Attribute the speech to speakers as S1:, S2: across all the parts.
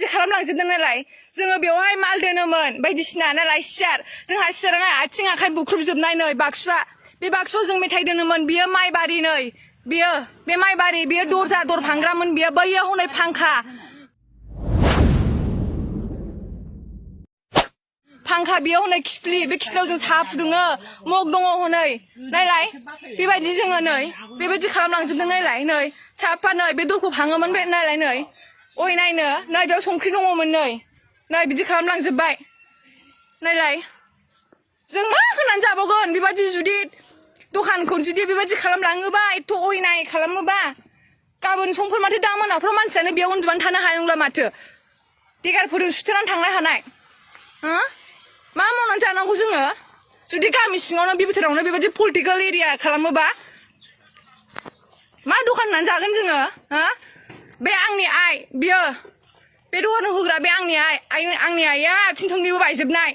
S1: गाज्रि खालामलांजोबदों नालाय जोङो बेवहाय माल दोनोमोन बायदिसिना नालाय सियार जोंहा सियारा आथिं आखाइ बुख्रुबजोबनाय नै बाक्सुआ बे बाक्सुआव जों मेथाइ दोनोमोन बियो माइबारि नै बियो बे माइबारि बियो दरजा दर फांग्रामोन बियो बैयाव हनै फांखा बेयाव हनै खिथ्लि बे खिथ्लियाव जों साहा फुदुङो मग दङ हनै नायलाय बेबायदि जोङो नै बेबायदि खालामलांजोबदों नायलाय नै साफा नै बे दरखौ भाङोमोन बे नायलाय नै अय नायनो नै बेयाव संख्रि दङमोन नै बिदि खालामलांजोबबाय नायलाय जों मा होनानै जाबावगोन बेबायदि जुदि दखानखौ जुदि बेबायदि खालामलाङोबा एथ' अयनाय खालामोबा गाबोन समफोर माथो दा मोनाफ्राव मानसियानो बेयाव उन्दुनानै थानो हानाय नंला माथो देगारफोरजों सुथेनानै थांनो हानाय हो मा मावनानै जानांगौ जोङो जुदि गामि सिङावनो बे बिथोरावनो बेबायदि पलिटिकेल एरिया खालामोबा मा दखान होनानै जागोन जोङो हो बे आंनि आइ बियो बे दखान होग्रा बे आंनि आइया आथिं थोंनैबो बायजोबनाय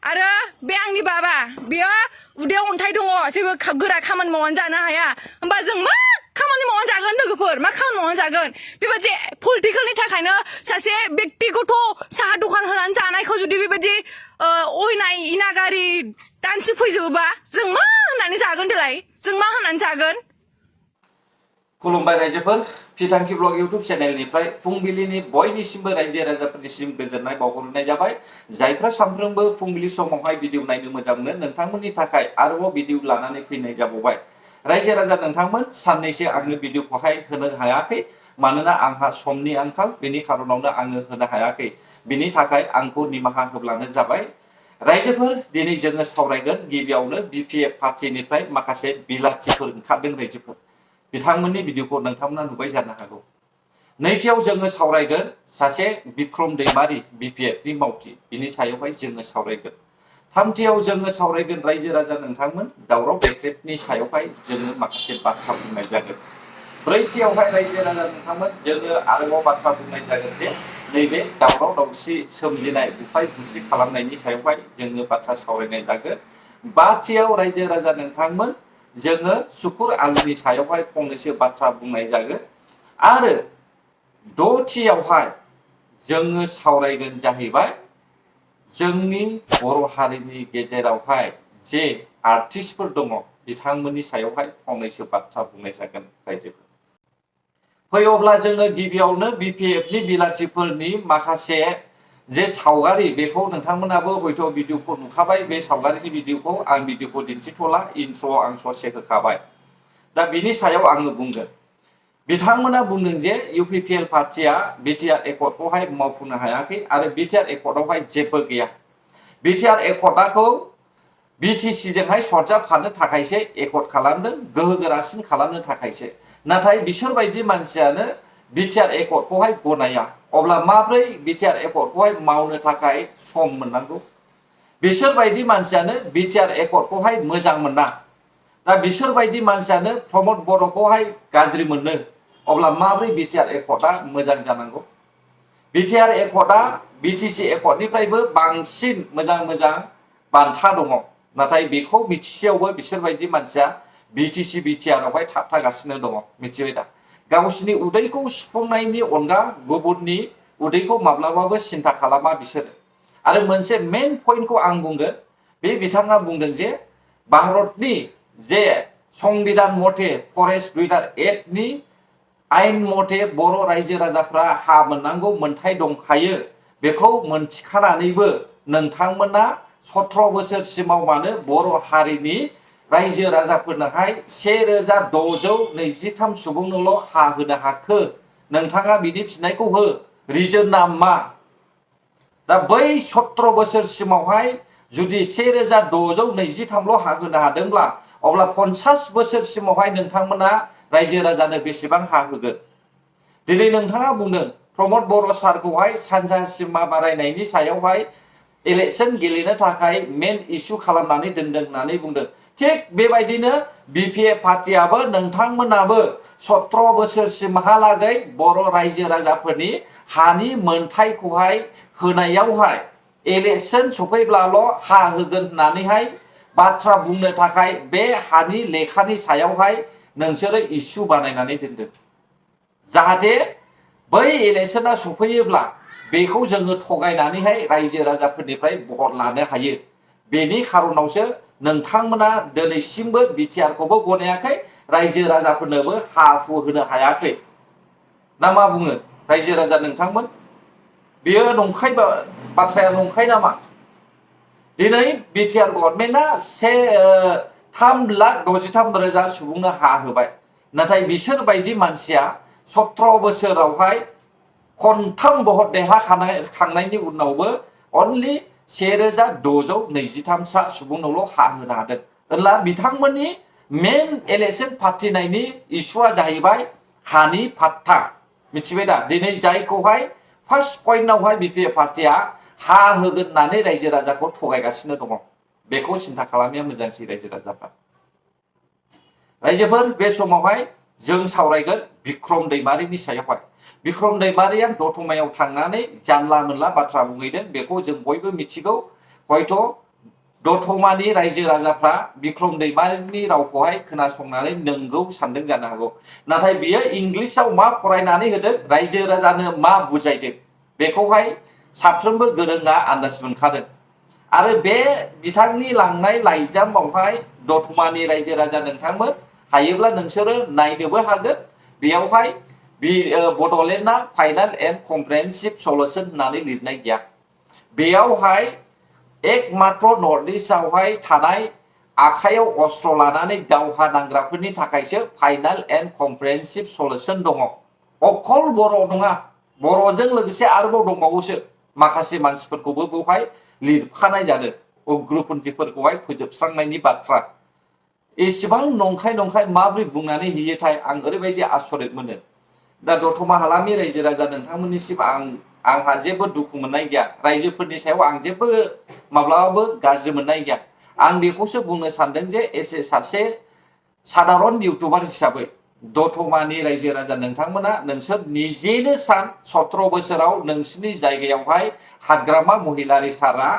S1: आरो बे आंनि बाबा बेयो उदैयाव अन्थाइ दङ जेबो गोरा खामानि मावनानै जानो हाया होमबा जों मा खामानि मावनानै जागोन लोगोफोर मा खामानि मावनानै जागोन बेबायदि पलिटिकेलनि थाखायनो सासे बेक्तिगत साहा दखान होनानै जानायखौ जुदि बेबायदि अयनाय इनागारि दानसि फैजोबोबा जों मा होननानै जागोन देलाय जों मा होननानै जागोन
S2: खुलुमबाय रायजोफोर फिथांखि ब्लग इउट्युब चेनेलनिफ्राय फुंबिलिनि बयनिसिमबो रायजो राजाफोरनिसिम गोजोननाय बावहरनाय जाबाय जायफ्रा सानफ्रोमबो फुंबिलि समावहाय भिडिअ नायनो मोजां मोनो नोंथांमोननि थाखाय आरोबाव भिडिअ लानानै फैनाय जाबावबाय रायजो राजा नोंथांमोन साननैसो आङो भिडिअखौहाय होनो हायाखै मानोना आंहा समनि आंखाल बेनि खारनावनो आङो होनो हायाखै बिनि थाखाय आंखौ निमाहा होब्लानो जाबाय रायजोफोर दिनै जोङो सावरायगोन गिबियावनो बिपिएफ पार्टिनिफ्राय माखासे बिलाथिफोर ओंखारदों रायजोफोर बिथांमोननि भिडिअखौ नोंथांमोना नुबाय जानो हागौ नैथियाव जोङो सावरायगोन सासे बिक्रम दैमारि बिपिएफनि मावथि बिनि सायावहाय जोङो सावरायगोन थामथियाव जोङो सावरायगोन रायजो राजा नोंथांमोन दावराव देख्रेबनि सायावहाय जोङो माखासे बाथ्रा बुंनाय जागोन ब्रैथियावहाय रायजो राजा नोंथांमोन जोङो आरोबाव बाथ्रा बुंनाय जागोन जे नैबे दावराव दावसि सोमजिनाय बुफाय बुसि खालामनायनि सायावहाय जोङो बाथ्रा सावरायनाय जागोन बाथियाव रायजो राजा नोंथांमोन जोङो सुकुर आलुनि सायावहाय फंनैसो बाथ्रा बुंनाय जागोन आरो दथियावहाय जोङो सावरायगोन जाहैबाय जोंनि बर' हारिनि गेजेरावहाय जे आर्टिस्टफोर दङ बिथांमोननि सायावहाय फंनैसो बाथ्रा बुंनाय जागोन रायजोफोर फै अब्ला जोङो गिबियावनो बिपिएफनि बिलाथिफोरनि माखासे जे सावगारि बेखौ नोंथांमोनाबो हयथ' भिडिअखौ नुखाबाय बे सावगारिनि भिडिअखौ आं भिडिअखौ दिन्थिथ'ला इन्ट्र' आं ससे होखाबाय दा बिनि सायाव आङो बुंगोन बिथांमोना बुंदों जे इउपिपिएल पार्टिया बिटिआर एकर्डखौहाय मावफुंनो हायाखै आरो बिटिआर एकर्डआवहाय जेबो गैया बिटिआर एकर्डखौ बिटिसिजोंहाय सरजाबफानो थाखायसो एकर्ड खालामदों गोहो गोरासिन खालामनो थाखायसो नाथाय बिसोरबायदि मानसियानो बिटिआर एकर्डखौहाय गनाया अब्ला माब्रै बिटिआर एकर्डखौहाय मावनो थाखाय सम मोननांगौ बिसोरबायदि मानसियानो बिटिआर एकर्डखौहाय मोजां मोना दा बिसोरबायदि मानसियानो प्रमद बर'खौहाय गाज्रि मोनो अब्ला माब्रै बिटिआर एकर्डआ मोजां जानांगौ बिटिआर एकर्डआ बिटिसि एकर्डनिफ्रायबो बांसिन मोजां बान्था दङ नाथाय बेखौ मिथिसेयावबो बिसोरबायदि मानसिया बिटिसि बिटिआरआवहाय थाबथागासिनो दङ मिथिबाय दा गावसिनि उदैखौ सुफुंनायनि अनगा गुबुननि उदैखौ माब्लाबाबो सिन्था खालामा बिसोरो आरो मोनसे मेन पइन्टखौ आं बुंगोन बे बिथाङा बुंदों जे भारतनि जे संबिधान मथे फरेस्ट विडार एक्टनि आयेन मथे बर' रायजो राजाफ्रा हा मोननांगौ मोनथाय दंखायो बेखौ मोनथिखानानैबो नोंथांमोना 17 बोसोरसिमाव मानो बर' हारिनि रायजो राजाफोरनोहाय 1623 सुबुंनोल' हा होनो हाखो नोंथाङा बिनि फिननायखौ हो रिजोनआ मा दा बै 17 बोसोरसिमावहाय जुदि 1623ल' हा होनो हादोंब्ला अब्ला 50 बोसोरसिमावहाय नोंथांमोना रायजो राजानो बेसेबां हा होगोन दिनै नोंथाङा बुंदों प्रमद बर' सारखौहाय सानजा सिमा बारायनायनि सायावहाय इलेक्शन गेलेनो थाखाय मेन इस्यु खालामनानै दोनदों होननानै बुंदों थिग बेबायदिनो बिपिएफ पार्टियाबो नोंथांमोनाबो 17 बोसोरसिमहालागै बर' रायजो राजाफोरनि हानि मोनथायखौहाय होनायावहाय इलेक्शन सफैब्लाल' हा होगोन होननानैहाय बाथ्रा बुंनो थाखाय बे हानि लेखानि सायावहाय नोंसोरो इस्यु बानायनानै दोनदों जाहाथे बै इलेक्शना सफैयोब्ला बेखौ जोङो थगायनानैहाय रायजो राजाफोरनिफ्राय भट लानो हायो बेनि खारनावसो नोंथांमोना दिनैसिमबो बिटिआरखौबो गनायाखै रायजो राजाफोरनोबो हा हु होनो हायाखै ना मा बुङो रायजो राजा नोंथांमोन बेयो नंखाय बाथ्राया नंखाय नामा दिनै बिटिआर गभर्नमेन्टआ 3,63,000 सुबुंनो हा होबाय नाथाय बिसोर बायदि मानसिया 17 बोसोरावहाय खनथाम भट देरहाखांनायनि उनावबो अनलि 1,623 सुबुंनावल' हा होनो हादों अब्ला बिथांमोननि मेन इलेक्शन फाथिनायनि इस्युआ जाहैबाय हानि फाट्टा मिथिबाय दा दिनै जायखौहाय फार्स्ट पइन्टआवहाय बिपिएफ पार्टिया हा होगोन होननानै रायजो राजाखौ थगायगासिनो दङ बेखौ सिन्था खालामनाया मोजांसै रायजो राजाफ्रा रायजोफोर बे समावहाय जों सावरायगोन बिक्रम दैमारिनि सायावहाय बिक्रम दैमारिया दतमायाव थांनानै जानला मोनला बाथ्रा बुंहैदों बेखौ जों बयबो मिथिगौ हयथ' दतमानि रायजो राजाफ्रा बिक्रम दैमारिनि रावखौहाय खोनासंनानै नंगौ सानदों जानो हागौ नाथाय बियो इंलिसाव मा फरायनानै होदों रायजो राजानो मा बुजायदों बेखौहाय साफ्रोमबो गोरोंआ आन्दाज मोनखादों आरो बे बिथांनि लांनाय लाइजामावहाय दतमानि रायजो राजा नोंथांमोन हायोब्ला नोंसोरो नायनोबो हागोन बेयावहाय बड'लेण्डआ फाइनाल एन्ड कम्प्रेहेन्सिभ सल्युशन होननानै लिरनाय गैया बेयावहाय एकमात्र नर्थ इस्टआवहाय थानाय आखायाव अस्त्र लानानै दावहा नांग्राफोरनि थाखायसो फाइनाल एन्ड कम्प्रेहेन्सिभ सल्युशन दङ अकल बर' नङा बर'जों लोगोसे आरोबाव दंबावोसो माखासे मानसिफोरखौबो बेवहाय लिरखानाय जादों उग्रपन्थिफोरखौहाय फोजोबस्रांनायनि बाथ्रा एसेबां नंखाय माबोरै बुंनानै होयोथाय आं ओरैबायदि आसरित मोनो दा दतमा हालामनि रायजो राजा नोंथांमोननिसिम आंहा जेबो दुखु मोननाय गैया रायजोफोरनि सायाव आं जेबो माब्लाबाबो गाज्रि मोननाय गैया आं बेखौसो बुंनो सानदों जे सासे साधारन इउटुबार हिसाबै दतमानि रायजो राजा नोंथांमोना नोंसोर निजेनो सान 17 बोसोराव नोंसिनि जायगायावहाय हाग्रामा महिलारि सारा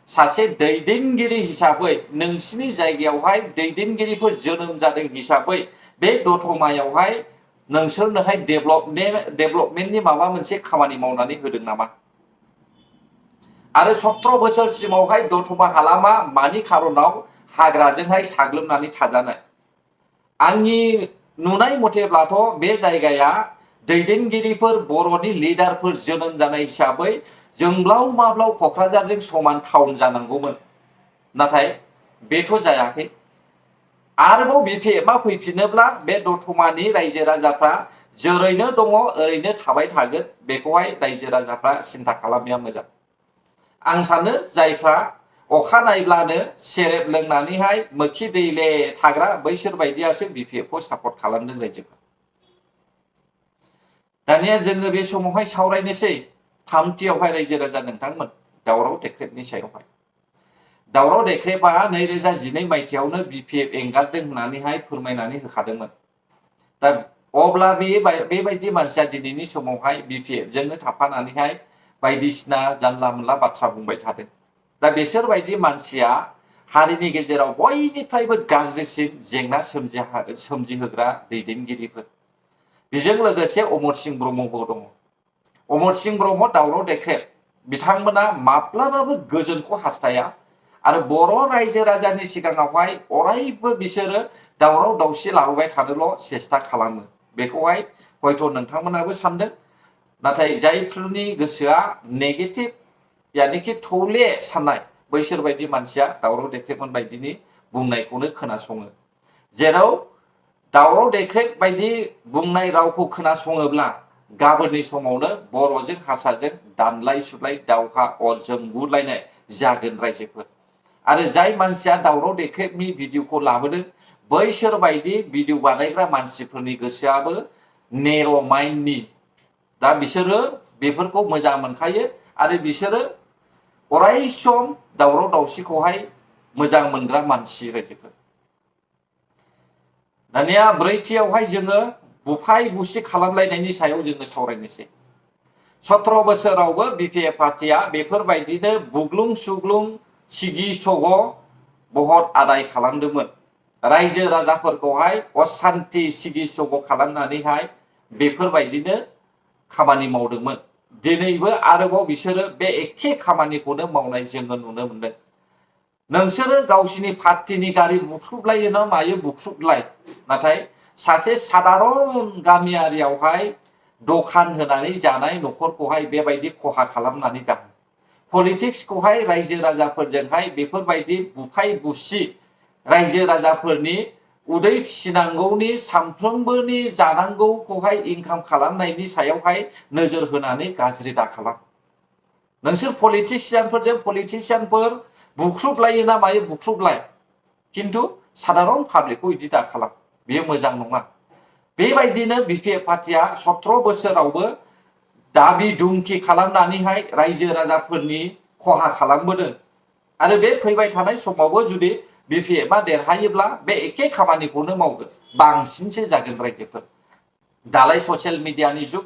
S2: सासे दैदेनगिरि हिसाबै नोंसिनि जायगायावहाय दैदेनगिरिफोर जोनोम जादों हिसाबै बे दतमायावहाय नोंसोरनोहाय डेभलपमेन्टनि माबा मोनसे खामानि मावनानै होदों नामा आरो 17 बोसोरसिमावहाय दतमा हालामा मानि खारनाव हाग्राजोंहाय साग्लोबनानै थाजानाय आंनि नुनाय मथेब्लाथ' बे जायगाया दैदेनगिरिफोर बर'नि लिडारफोर जोनोम जानाय हिसाबै जोंब्लाव माब्लाव क'क्राझारजों समान टाउन जानांगौमोन नाथाय बेथ' जायाखै आरोबाव बिपिएफआ फैफिनोब्ला बे दतमानि रायजो राजाफ्रा जेरैनो दङ ओरैनो थाबाय थागोन बेखौहाय रायजो राजाफ्रा सिन्था खालामनाया मोजां आं सानो जायफ्रा अखा नायब्लानो सेरेब लोंनानैहाय मोखि दैले थाग्रा बैसोर बायदियासो बिपिएफखौ सापर्ट खालामदों रायजोफ्रा दानिया जोङो बे समावहाय सावरायनोसै थामथियावहाय रायजो राजा नोंथांमोन दावराव देख्रेबनि सायावहाय दावराव देख्रेबा 2012 मायथाइयावनो बिपिएफ एंगारदों होननानैहाय फोरमायनानै होखादोंमोन दा अब्ला बेबायदि मानसिया दिनैनि समावहाय बिपिएफजोंनो थाफानानैहाय बायदिसिना जानला मोनला बाथ्रा बुंबाय थादों दा बिसोर बायदि मानसिया हारिनि गेजेराव बयनिफ्रायबो गाज्रिसिन जेंना सोमजिहोग्रा दैदेनगिरिफोर बेजों लोगोसे अमर सिंह ब्रह्मबो दङ अमर सिंह ब्रह्म दावराव देख्रेब बिथांमोना माब्लाबाबो गोजोनखौ हास्थाया आरो बर' रायजो राजानि सिगाङावहाय अरायबो बिसोरो दावराव दावसि लाबोबाय थानोल' सेस्था खालामो बेखौहाय हयथ' नोंथांमोनाबो सानदों नाथाय जायफोरनि गोसोआ नेगेटिभ यानिखि थौले साननाय बैसोर बायदि मानसिया दावराव देख्रेबमोन बायदिनि बुंनायखौनो खोनासङो जेराव दावराव देख्रेब बायदि बुंनाय रावखौ खोनासङोब्ला गाबोननि समावनो बर'जों हारसाजों दानलाय सुलाय दावहा अरजों बुलायनाय जागोन रायजोफोर आरो जाय मानसिया दावराव देख्रेबनि भिडिअखौ लाबोदों बैसोर बायदि भिडिअ बानायग्रा मानसिफोरनि गोसोआबो नेर' माइन्डनि दा बिसोरो बेफोरखौ मोजां मोनखायो आरो बिसोरो अराय सम दावराव दावसिखौहाय मोजां मोनग्रा मानसि रायजोफोर दानिया ब्रैथियावहाय जोङो बुफाय बुसि खालामलायनायनि सायाव जोङो सावरायनोसै 17 बोसोरावबो बिपिएफ पार्टिया बेफोरबायदिनो बुग्लुं सुग्लुं सिगि सग' भट आदाय खालामदोंमोन रायजो राजाफोरखौहाय असान्ति सिगि सग' खालामनानैहाय बेफोरबायदिनो खामानि मावदोंमोन दिनैबो आरोबाव बिसोरो बे एखे खामानिखौनो मावनाय जोङो नुनो मोनदों। नोंसोरो गावसिनि पार्टीनि गारि बुख्रुबलायो ना मायो बुख्रुबलाय, नाथाय सासे सादारन गामियारियावहाय दखान होनानै जानाय न'खरखौहाय बेबायदि खहा खालामनानै गारो। पलिटिक्सखौहाय रायजो राजाफोरजोंहाय बेफोरबायदि बुफाय बुसि रायजो राजाफोरनि उदै फिसिनांगौनि सानफ्रोमबोनि जानांगौखौहाय इनकाम खालामनायनि सायावहाय नोजोर होनानै गाज्रि दाखालाम। नोंसोर पलिटिशियानफोरजों पलिटिशियानफोर बुख्रुबलायो ना मायो बुख्रुबलाय, किन्तु सादारन पाब्लिकखौ बिदि दाखालाम, बेयो मोजां नङा। बेबायदिनो बिपिएफ पार्टीया 17 बोसोरावबो दाबि दुमखि खालामनानैहाय रायजो राजाफोरनि खहा खालामबोदों आरो बे फैबाय थानाय समावबो जुदि बिपिएफआ देरहायोब्ला बे एखे खामानिखौनो मावगोन, बांसिनसो जागोन रायजोफोर। दालाय ससियेल मिडियानि जुग,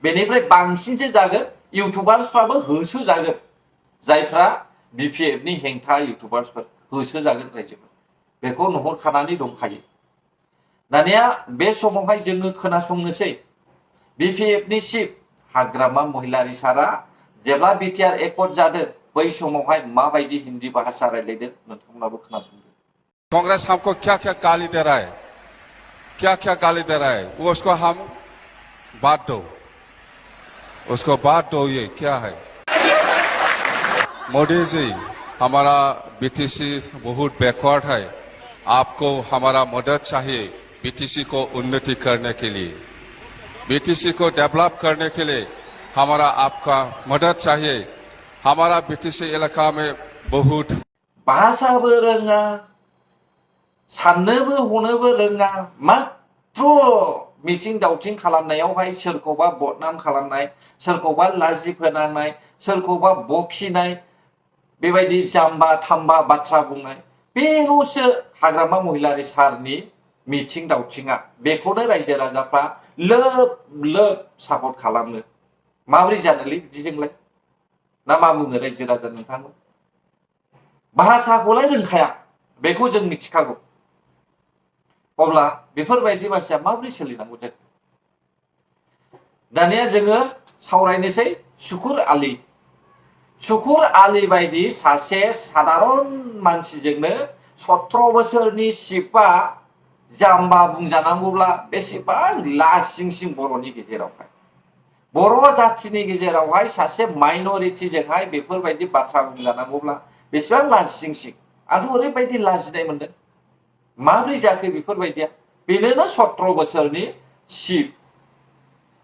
S2: बेनिफ्राय बांसिनसो जागोन। इउटुबार्सफ्राबो होसो जागोन, जायफ्रा बिपिएफनि हेंथा इउटुबार्सफोर होसो जागोन रायजोफोर, बेखौ नुहुरखानानै दंखायो। दानिया बे समावहाय जोङो खोनासंनोसै बिपिएफनि चिफ हाग्रामा महिलारि सारा जेब्ला बिटिआर एकर्ड जादों बै समावहाय माबायदि हिन्दी भाषा रायलायदों नोंथांमोनाबो खोनासंदो।
S3: कांग्रेस हमको क्या क्या गाली दे रहा है, क्या क्या गाली दे रहा है, वो उसको हम बात दो, उसको बात दो। ये क्या है? मोदी जी, हमारा बीटीसी बहुत बैकवर्ड है, आपको हमारा मदद चाहिए बीटीसी को उन्नति करने के लिए, बीटीसी को डेवलप करने के लिए हमारा आपका मदद चाहिए। हमारा बीटीसी इलाका में बहुत
S2: भाषाबो रोङा, साननोबो हनोबो रोङा, मात्र मिथिं दावथिं खालामनायावहाय सोरखौबा बदनाम खालामनाय, सोरखौबा लाजि फोनांनाय, सोरखौबा बखिनाय, बेबायदि जाम्बा थाम्बा बाथ्रा बुंनाय, बेल'सो हाग्रामा महिलारि सारनि मिथिं दावथिङा। बेखौनो रायजो राजाफ्रा लोब लोब सापर्ट खालामो। माबोरै जानोलै बिदिजोंलाय? ना मा बुङो रायजो राजा नोंथांमोन? भाषाखौलाय रोंखाया, बेखौ जों मिथिखागौ। अब्ला बेफोरबायदि मानसिया माबोरै सोलिनांगौ जायो? दानिया जोङो सावरायनोसै शुकुर आली। शुकुर आली बायदि सासे सादारन मानसिजोंनो 17 बोसोरनि चिफआ जाम्बा बुंजानांगौब्ला बेसेबां लासिंसिं बर'नि गेजेरावहाय, बर' जाथिनि गेजेरावहाय सासे माइनरिटिजोंहाय बेफोरबायदि बाथ्रा बुंजानांगौब्ला बेसेबां लाजिंसिं। आंथ' ओरैबायदि लाजिनाय मोनदों, माबोरै जाखो बेफोरबायदिया? बेनोनो 17 बोसोरनि चिफ।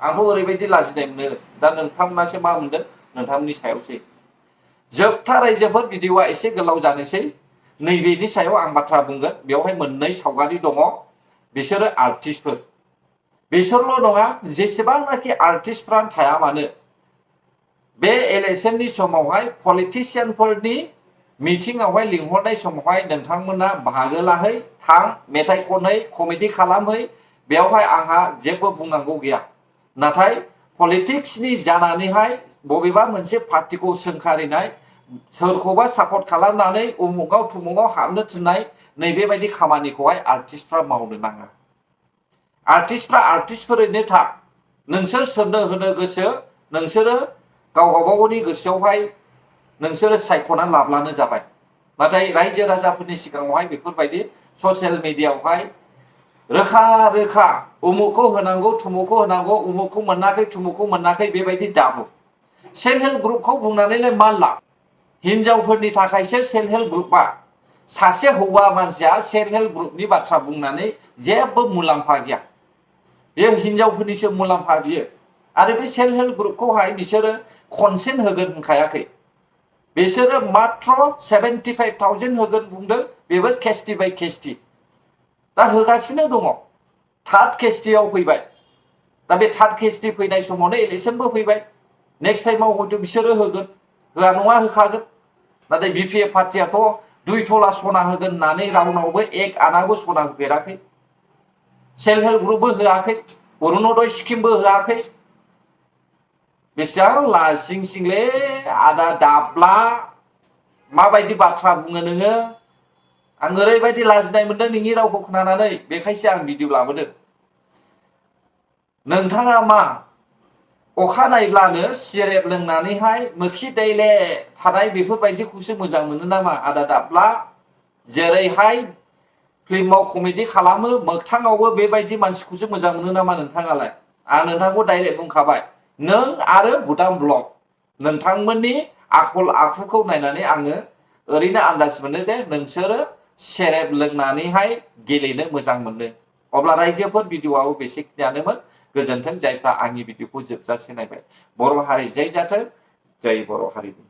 S2: आंथ' ओरैबायदि लाजिनाय मोनो। दा नोंथांमोनासो मा मोनदों? नोंथांमोननि सायावसै। जोबथा रायजोफोर, भिडिअआ एसे गोलाव जानोसै, नैबेनि सायाव आं बाथ्रा बुंगोन। बेवहाय मोननै सावगारि दङ, बिसोरो आर्टिस्टफोर। बिसोरल' नङा, जेसेबांनाखि आर्टिस्टफ्रानो थाया मानो, बे इलेक्शननि समावहाय पलिटिशियानफोरनि मिटिंआवहाय लिंहरनाय समावहाय नोंथांमोना बाहागो लाहै, थां, मेथाइ खनै, कमेडि खालामहै, बेवहाय आंहा जेबो बुंनांगौ गैया। नाथाय पलिटिक्सनि जानानैहाय बबेबा मोनसे पार्टीखौ सोंखारिनाय, सोरखौबा सापर्ट खालामनानै उमुगाव थुमुगाव हाबनो थिननाय, नैबेबायदि खामानिखौहाय आर्टिस्टफ्रा मावनो नाङा। आर्टिस्टफ्रा आर्टिस्टफोरैनो था। नोंसोर सोरनो होनो गोसो नोंसोरो गाव गावबागावनि गोसोआवहाय नोंसोरो सायख'नानै लाब्लानो जाबाय। नाथाय रायजो राजाफोरनि सिगाङावहाय बेफोरबायदि ससियेल मिडियाआवहाय रोखा रोखा उमुखौ होनांगौ, थुमुखौ होनांगौ, उमुखौ मोनाखै, थुमुखौ मोनाखै, बेबायदि दाबु। सेल्फ हेल्प ग्रुपखौ बुंनानैलाय मा लाब? हिनजावफोरनि थाखायसो सेल्फ हेल्प ग्रुपआ। सासे हौवा मानसिया सेल्फ हेल्प ग्रुपनि बाथ्रा बुंनानै जेबो मुलाम्फा गैया। बेयो हिनजावफोरनिसो मुलाम्फा बियो। आरो बे सेल्फ हेल्प ग्रुपखौहाय बिसोरो कनसेन्ट होगोन होनखायाखै। बिसोरो मात्र 75,000 होगोन बुंदों, बेबो केस्टि बाय केस्टि। दा होगासिनो दङ। थार्ड केस्टियाव फैबाय। दा बे थार्ड केस्टि फैनाय समावनो इलेक्शनबो फैबाय। नेक्स्ट टाइमाव हयथ' बिसोरो होगोन, होआ नङा होखागोन। नाथाय बिपिएफ पार्टीयाथ' 2 तला सना होगोन होननानै रावनावबो 1 आनाबो सना होफेराखै। सेल्फ हेल्प ग्रुपबो होआखै, अरुणोदय स्किमबो होआखै। बेसेबां लासिंसिंलै आदा दाब्ला, माबायदि बाथ्रा बुङो नोङो? आं ओरैबायदि लाजिनाय मोनदों नोंनि रावखौ खोनानानै, बेखायसो आं भिडिअ लाबोदों। नोंथाङा मा अखा नायब्लानो सेरेब लोंनानैहाय मोखि दैले थानाय बेफोरबायदिखौसो मोजां मोनो नामा आदा दाब्ला जेरैहाय फिल्माव कमेडि खालामो मोगथाङावबो बेबायदि मानसिखौसो मोजां मोनो नामा नोंथाङालाय आं नोंथांखौ डाइरेक्ट बुंखाबाय नों आरो भुटान ब्लग नोंथांमोननि आखल आखुखौ नायनानै आङो ओरैनो आन्दाज मोनो दे नोंसोरो सेरेब लोंनानैहाय गेलेनो मोजां मोनो अब्ला रायजोफोर भिडिअआव बेसेखिनियानोमोन गोजोन्थों जायफ्रा आंनि भिडिअखौ जोबजासे नायबाय बर' हारि जै जाथों जै बर' हारिनि